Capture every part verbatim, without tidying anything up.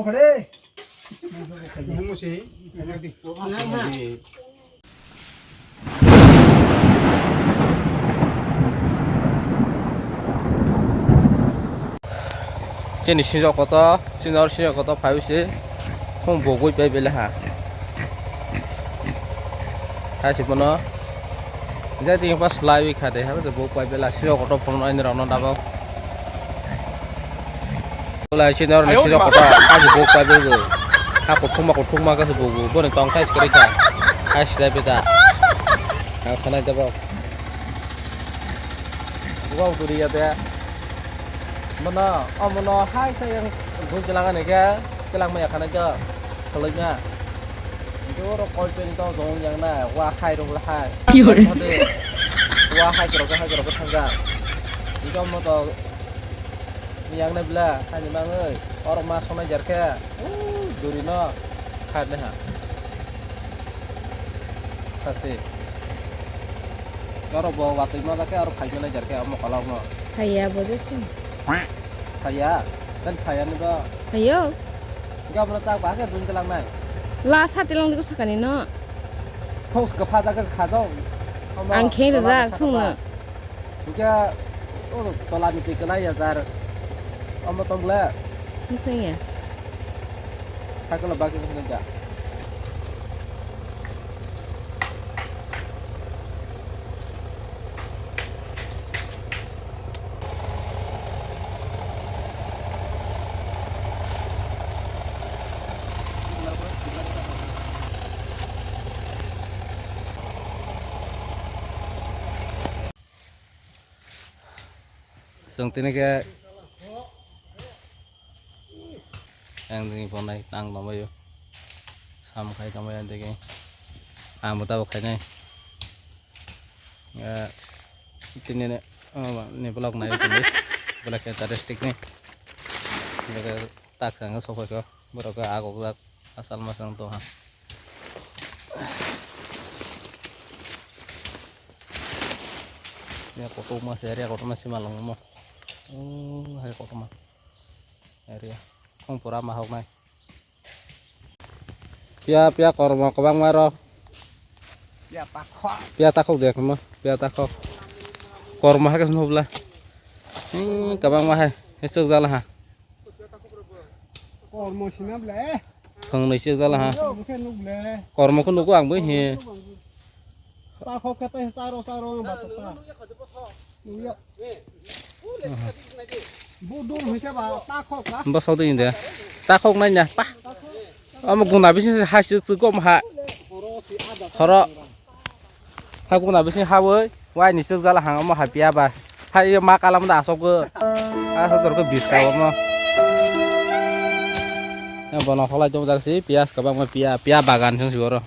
Hore. Chini sijak koto, chini oro sijak koto phaiwi se thung bogwi pai bele ha. Hai se bono jai tini pas lai wi kha de ha, bo pai bele sijak koto phunuknai ni rok no dabo. Lai chini oro ni sijak koto ha se bo pai bele ha kothoma kothoma khe se bo boni tong thai se kwrwi kha. Hai se lai bai ta. Ang sanai dabo. Bo duri ya de. Mano, o mano hai khe yang dui kilang ani khe kilang maya khana khe khwlwima. Hingke oro koi peni tong tong yang na wa hai rok la hai. Ki hore? Wa hai rok hai rok thang ja. Hingke omo to yang na bla hai ni mangoi oro ma sonai jar khe. Duri no khai le ha. Sasti. Oro bo watwi ma khe oro khai mani jar khe omo kolok no. Phaiya bo je sini. Phaiya? Ten phaiya ni bo. Phaiyo. Gabra ta ba khe dun lang nai. La sa tilang di ko sakani no. Thos ka pha ja khe kha jao. Ang khe rajak thung no. Hingke o tola ni twi kwlai ya jar. Omo tong le. Misa ya. Sakala baki ko sinai ja. Chwng tini khe ang tini phone nai tang tongbaio. Sam khai tongbai ang tini. Ang bo tabuk khainai. Eh, tini ni, oh, ni vlog nai tini. Belai khe interesting ni. Belai khe tak sang sokoi kho. Borok khe agok jak. Asal masang tong ha. Ya kotorma se area kotorma sima langma. Oh, hai kotorma. Area. Khong pura ma hok nai. Pia, pia kormo kwbangma ro. Pia takhok. Pia takhok de khama. Pia takhok. Kormo hai khe swnubla. Hmm, kwbangma hai. Hesuk jala ha. Kormo sina ble. Thwngnwi se jala ha. Yo, bokhe nuk ble. Kormo khe nugo ang bai he. Takhok khe tei charo charo ba ta. Nukya. Bu dum hwnkhe ba takhok ka. Bosok de inde. Takhok nai na. Pa. Omo guna bising hai suk suk gom ha. Horo. Hakuna bising hawi, wai ni suk jala hang omo hai piya ba. Hai ma kalam da asok go. Asok dor ko bis ka omo. Ya bono holai jom jak si piyas kabang ma piya, piya bagan sung si oro.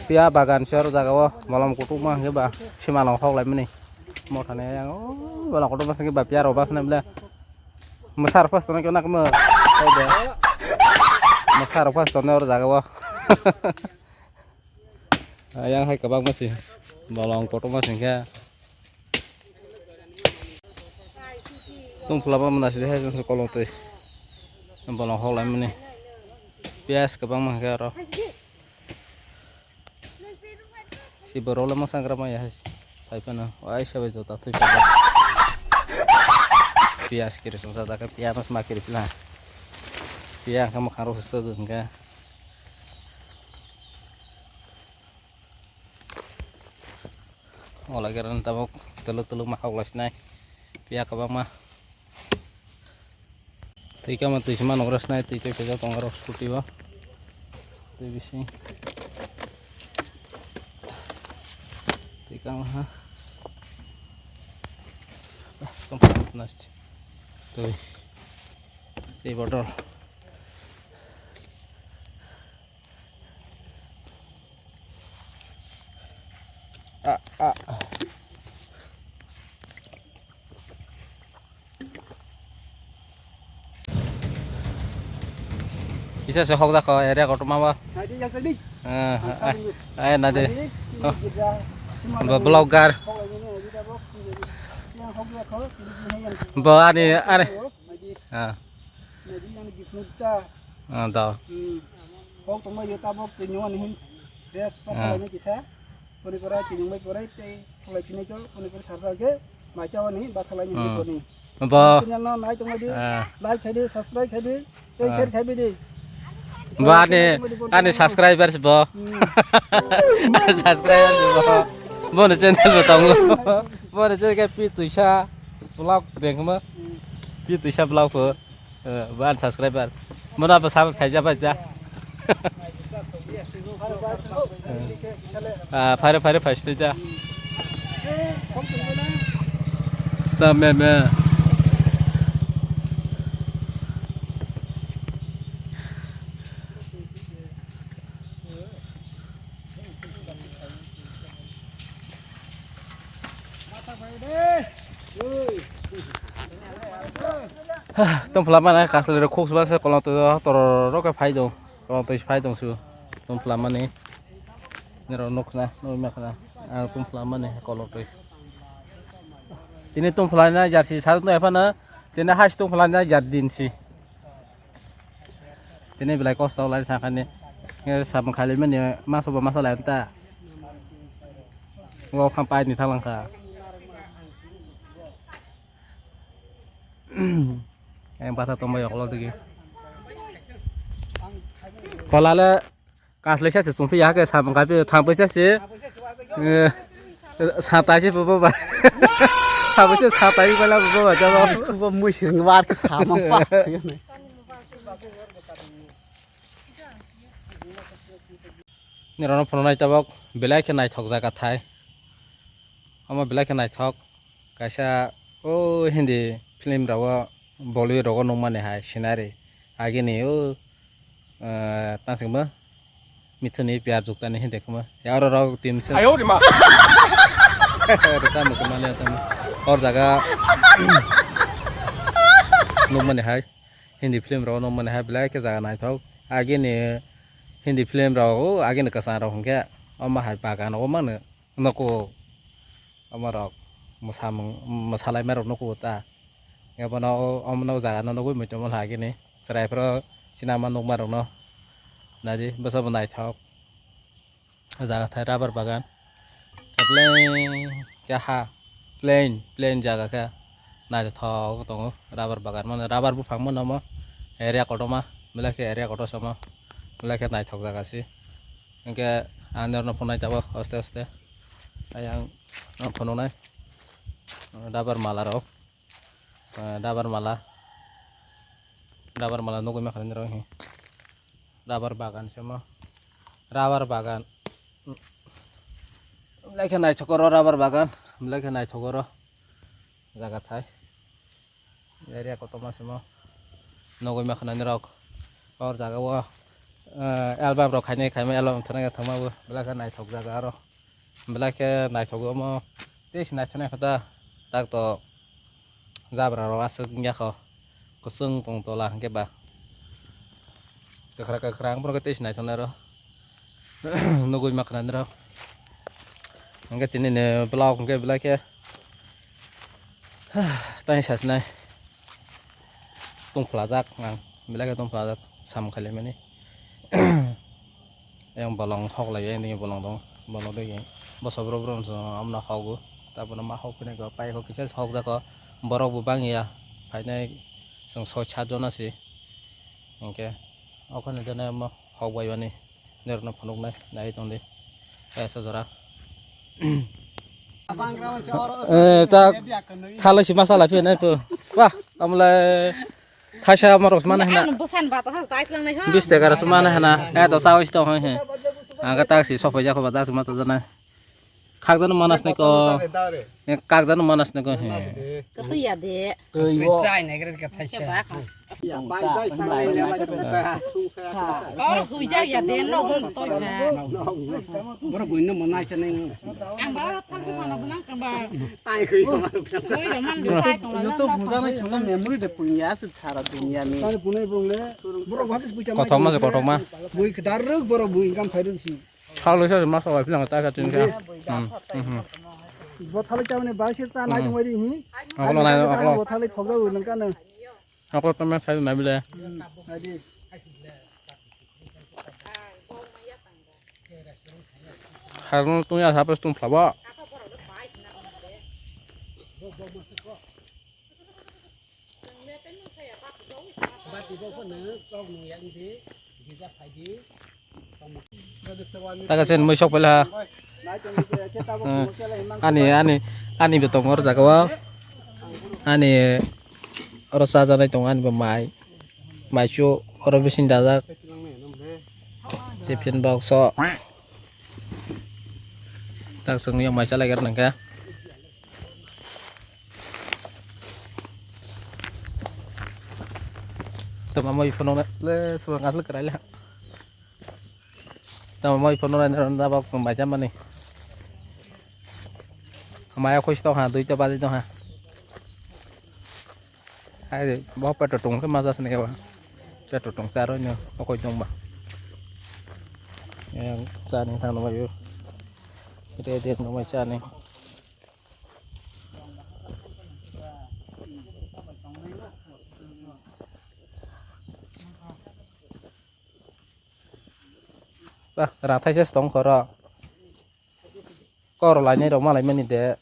Piya bagan se oro jaga o molom kutung ma hwnkhe ba simalong hok lai mani. Mothani ayang o bolong kotor bwswk ba piya rok bwswk nai bwle. Mwsar first tono khe nak mo. Mwsar first tono oro jaga o. Ayang hai kwbangma se bolong kotor ma se hwnkhe. Tungphla ba mwnasi de hai jang se kolong twi. Bolong hok lai mani. Piyas kwbangma hwnkhe oro. Si borok le mwsang gra maya hai. Hai phano. Ai sabai jota thwi pajak. Piyas kiri sung sa da khe piyas ma kiri pila. Piyas khe mwkhang rok se sojak hwnkhe. Ola gerani tabuk teluk teluk ma hok lai sinai. Piya kwbangma. Twi kama twi sima nokra sinai twi twi pejak tongo aro scooty o. Twi bising. Twi kama ha. Twi. Twi botol. Ah, ah. Kisa se hok dakho area kotorma ba. Hai di, yang sini. Ah, ah, ah, nadi. Oh. Bo vlogger. Bo ani, ani. Ah. Ah, do. Kok tongma yo tabok tini wani hin dress pa khalai ni kisa. Koni kora tini wai kora tei khalai tini ko koni kora sarsa ke mai chawa ni ba khalai ni koni. Bo. Channel no nai tongma di. Ah. Like khai di, subscribe khai di, tei share khai di. Bo ani, ani subscribers bo. Subscribers bo. Bo ni channel bo tongo. Bo ni channel ke pi tuisa vlog bengma. Pi tuisa vlog ko. Eh, bo ani subscriber. Mona bo sabit khaija bai ja. Ah, phare phare phai sui ja. Ta me me. Tongphla mana kasle rok khuk sba se kolong to toro rok phai do. Kolong to phai tong su. Tongphla mani. Nero nukna, nukma khna. Ang tongphla mani kolong to. Tini tongphla na jarsi sa to ephana. Tini has tongphla na jar din si. Tini belai kosto lai sakani. Nge samung khali mani masa bo masa lai ta. Wo kham pai ni thalang kha. Yang bata tongba yok lo digi. Kolale kaslai sa se sungphi ya ke samung kha phi thang phi sa se. Eh, sa tai se bo ba. Thang phi se sa tai ba la bo ba ja ba. Bo mui sing war ke samung pa. Nirok no phunuknai tabok belai khe naithok jaga thai. Omo belai khe naithok. Kaisa o Hindi film rogo Bollywood rogo nukmani hai scenery. Agini o, eh, tang singmo Mithuni Pyar Jukta ni Hindi khuma. Ya oro rok team se. Ayo de ma. Resa musulmani atam. Hor jaga nukmani hai. Hindi film rok no mani hai belai khe jaga naithok. Agini Hindi film rok, o agini kwchang rok hinkhe omo hai bagan o mano nuko omo rok mwsamung mwsalaima rok nuko ta. Ebono omo jaga no nugwi muitu molo agini chwrai phoro sinama nukma rok no naidi bwsa bo naithok. O jaga thai rubber bagan. Plain khe ha, plain, plain jaga khe naithothok tongo rubber bagan. Mane rubber buphang mano omo area kotorma, belai khe area kotor se omo, belai khe naithok jaga se. Hinkhe ang norokno phunuknai tabok aste aste. Ayang phunuknai rubber mala rok. Eh, rubber mala, rubber mala nugwi mankha nini rok, rubber bagan se omo, rubber bagan, belai khe naithok oro rubber bagan, belai khe naithok oro jaga thai, area kotorma se omo nugwi mankha nini rok, o jaga o, eh, album rok khainai khaimai album thangna thangma bo belai khe naithok jaga oro. Belai khe naithogo omo tei se naithoknai khe ta tak to jabra rok aswk wngya kho kwchwng tong tola hinkhe ba kwkhwra kwkhwra ang borok khe tei se naithoknai oro nugwi mankha nini rok hinkhe tini ni vlog hinkhe belai khe tei sasinai. Tongphlajak ang, belai khe tongphlajak samung khaimani. Yang bolong hok lai, yang bolong dong, bolong degi. Boso bro bro amno hogo, tabukno ma hok phai nai khe, pai hok kisa hok jako, borok bo bang ya, phainai chwng soi sat jona se. Hinkhe okhorni jone omo hok bai mani. Norokno phunuknai nai tongdi. Kaisa jora. Eh, ta thalai si masa lai phi nai pho. Wah, amlai thaisa morok mana hena. Ano bosan ba ta has dai lang nai ha. Bis taka ras mana hena. Eh, to sao isto hoi he. Aga tak si sopai jako ba das mata jana. Khakjano manas nai ko. Khakjano manas nai ko, he. Kato ya de. Twi o. Chai nai gre ka thai se. Keba ka. Or hui ja ya de, no hon to ya. Boro buino mo nai se nai. Ang ba thang ko na bunang ka ba. Ai hui ma. Hui ro man de sai tong la. Youtube mujana songna memory de punya se sara dunia ni. Kothoma se kothoma. Bui kdar ruk boro bui kam phai ruk si. Thalo se ma sabai philang ta ka tin ka. Hmm, hmm, hmm. Bo thalo chaune bai se cha nai tong bai ri hi. Oklo nai, oklo. Bo thalo thok jago nang ka nang. Oklo tama sai nai bile. Hmm, nai di. Harun tu ya sapas tum phlabo. Taka sen mui sok pala. Hmm. Ani, ani, ani bo tongo o jaga o. Ani oro chajaknai tongo ani bo mai. Mai chu oro bising dajak. Tiffin box o. Tak song yang mai chalai gar nangka. Tama mai phone le suang asal kerai le. Tama mai phone le nang da bak song mai chamani. Maya khuis to ha, duita baji to ha. Hai, bo petrol tong khe maja sini khe ba. Petrol tong charo no, okoi tong ba. Yang chani thang no yo. Ite ite no mai chani. Ba, rathai se tong khoro. Kor lainai rok malai mani de.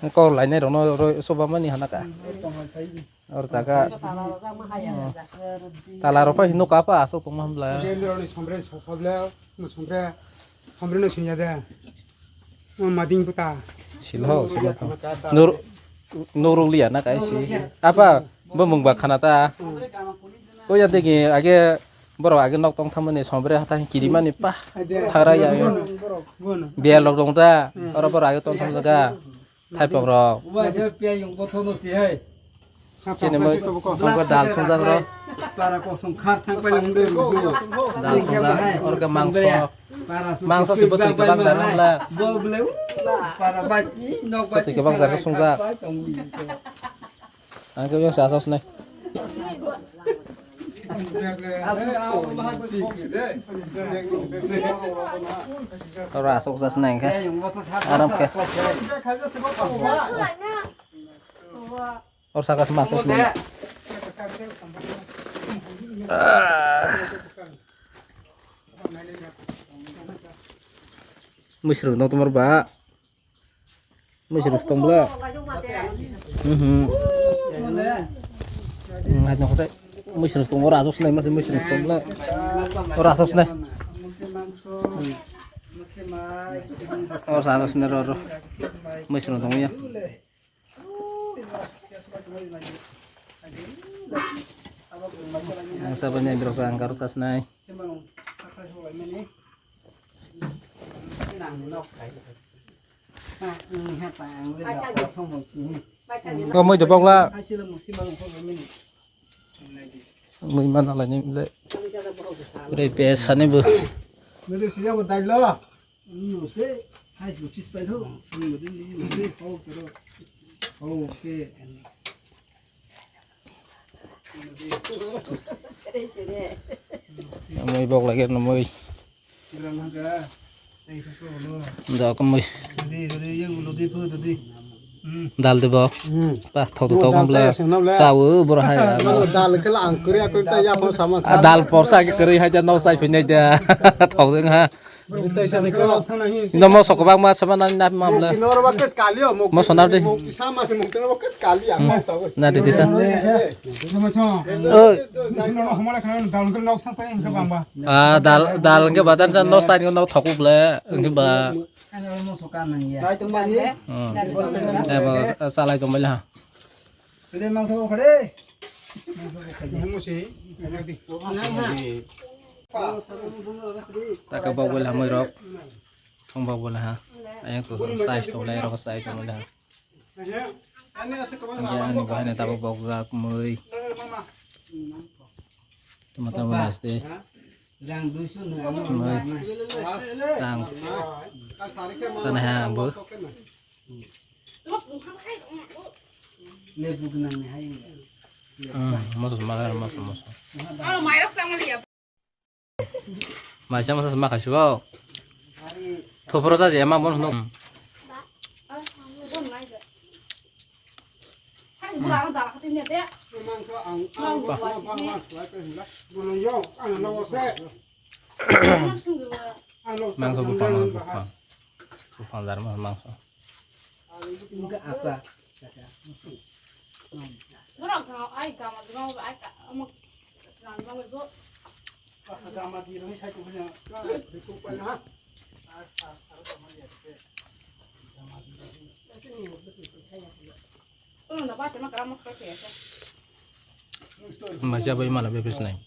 Kor lainai rok no ro soba mani hana ka. Or jaga. Tala rok pai hinno kapa asok tong ma hamla. Sombre, sombre, sombre no sinya de. Mading puta. Silho, silho. Nur, nuruk liya na kai si. Apa, bo mung ba khana ta. O ya degi age borok age nok tong thamani sombre hathai kirimani pa. Thagra ya yo. Biya lok dong ta. Oro borok age tong tham jaga. Thaipok rok. Uba je pia yung botho no si hai. Chini mo, tongkha dal songjak rok. Para kosong khar thang pai lung de ruju. Dal songjak, orga mangso. Mangso se botwi kwbang jar wngla. Bo bole para bai nok bai. Botwi kwbang jar songjak. Ang khe sa sos nai. Ora sok jas nai khe. Aram khe. Or saka sma khe sma. Musru no tomar ba. Musru stong bla. Mhm. Ngai no khotai. Musru stong ora asos nai, musru stong bla. Ora asos nai. Ora asos nai ro ro. Musru stong ya. Ang sabai nai borok ang karo chasnai. O mui de bokla. Mui mana lai ni le. Re pe sani bu. Nuse, hai luchis pailo, sini mudin nuse, hau sero, hau ke. Mui bok lagi na mui. Dok mui. Dal de bok. Pa thok thok bla. Sa u bro hai. Dal ke la ang kuri akuri ta ya ko sama. Dal porsa ke kuri hai ja no sai phinai da. Thok jeng ha. Ino moso kwbangma sama nani na mamle. Moso na de. Na de disa. Oi. Ah, dal, dal hwnkhe ba dan jan no sai no thokuk le hwnkhe ba. Hmm. Eh, ba, salai tongbai le ha. Taka bok bai lamai rok. Ang bok bole ha. Ayang to sai to le ro sai to le ha. Ang ani bahai na tabo bok jak mui. Tama tama naste. Rang duiso no amo. Mui. Tang. Sana ha ang bo. Lebu gnang ni hai. Hmm, moso mala moso moso. Alo mairok sa mali ya. Maisa masa sama kasu bau. Thopro sa je ma bon no. Mangso bupang bupang. Bupang dar ma mangso. Enggak apa. Maja bai mana bebes nai.